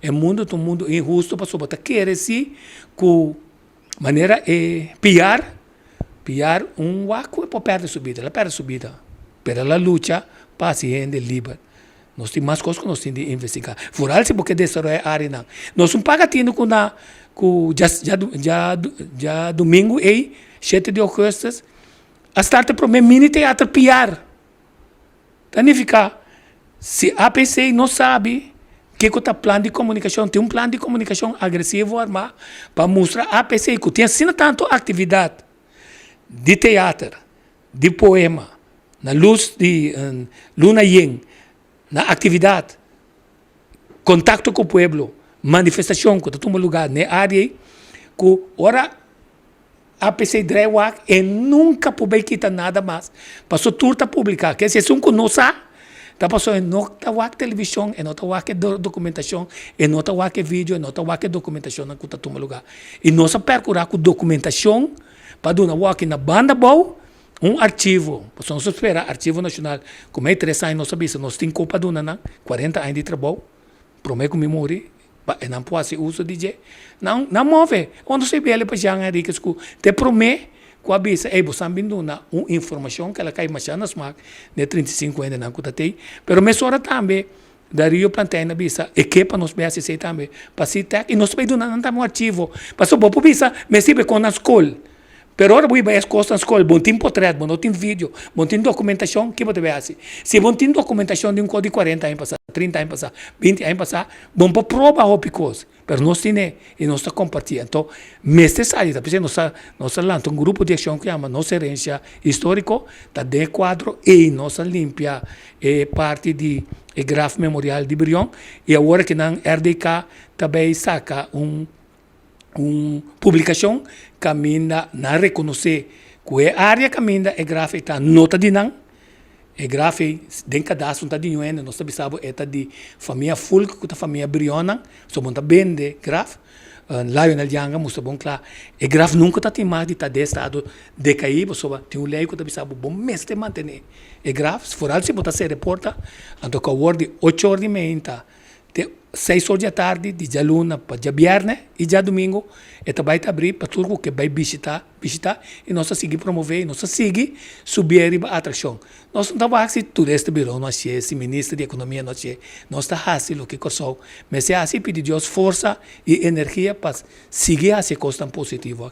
E mundu ta un mundu inhusto pasobra bo ta kere si ku manera e Piar, Piar un wak ku e por pèrdè su bida, el a pèrdè su bida, pero el a lucha pa hasi hende liber. Nos tin mas kos ku nos tin di investigá, foral si bo ke desaroyá e áreanan. Nos un paga tinu ku na ku djadumingu ei, shete di ougùstus, a start e promé mini teater Piar. Ta nifiká si APC no sabi kiko ta plan di komunikashon, tin un plan di komunikashon agresivo armá pa mustra APC ku tin asina tantu aktividat di teater, di poema, na lus di luna yen, na aktividat, kontakto ku pueblo, manifestashon ku ta tuma lugá n'e área ei, ku ora APC drai wak e nunka por bai kita nada mas, paso tur ta publiká. Ke si esun ku no sa, ta paso e no ta wak televishon, e no ta wak e dokumentashon, e no ta wak e video, e no ta wak e dokumentashonnan ku ta tuma lugá. I nos a perkurá ku dokumentashon pa duna wòki na banda abou un archivo, pasobra nos a spera Archivo Nashonal ku mei tres aña nos a bisa nos tin ku pa duna nan kuarenta aña di trabou promé ku mi muri pa e nan por hasi uso di dje. Nan nan move. Unda nos a bele pa Jean Henriquez ku ta e promé ku a bisa ey bo san bin duna un informashon ku el a kai masha na smak den e 35 hendenan ku ta tei. Pero mesora tambe Darío Plantijn a bisa e ke pa nos bai hasi esei tambe pa CITEC i nos ta bai duna nan tambe un archivo. Pasobra bo por bisa mester bai kon na skol. Pero ora bo bai es kos na skol bo no tin potret, bo no tin video, bo no tin dokumentashon, ke bo ta bai hasi? Si bo no tin dokumentashon di un kos di kuarenta aña pasá, trinta aña pasá, binti aña pasá, bo no por proba hopi kos. Pero nos tine i nos ta kompartí. Anto mester sali, ta p'esei nos ta nos ta lanta un grupo di akshon ku yama Nos Herensia Históriko, ta den e kuadro ei nos a limpia e parti di e graf memorial di Brion i awor aki nan RDK ta bai saka un un publikashon kaminda nan rekonosé ku e área kaminda e graf ei ta no ta di nan. E graf ei den kadastro no ta di niun hende, nos ta bisa bo e ta di famia Fulk ku ta famia Brionnan, so bo no ta bende graf. Lionel Janga mustra bon kla, e graf nunka ta tin mas di ta den estado dekaí pasobra tin un lei ku ta bisa bo bo mester mantené e graf, foral si bo ta sera e porta, anto ku awor di ocho or di meinta te seis or di atardi di djaluna pa djabièrnè i djadumingu e ta bai ta abrí pa tur ku ke bai bishitá bishitá i nos ta sigui promové i nos ta sigui subié riba atrakshon. Nos no ta wak si turista biró no hasié, si minister di ekonomia no hasié, nos ta hasi loke Kòrsou mester hasi i pidi Dios forsa i energia pa sigui hasi e kosnan positivo aki.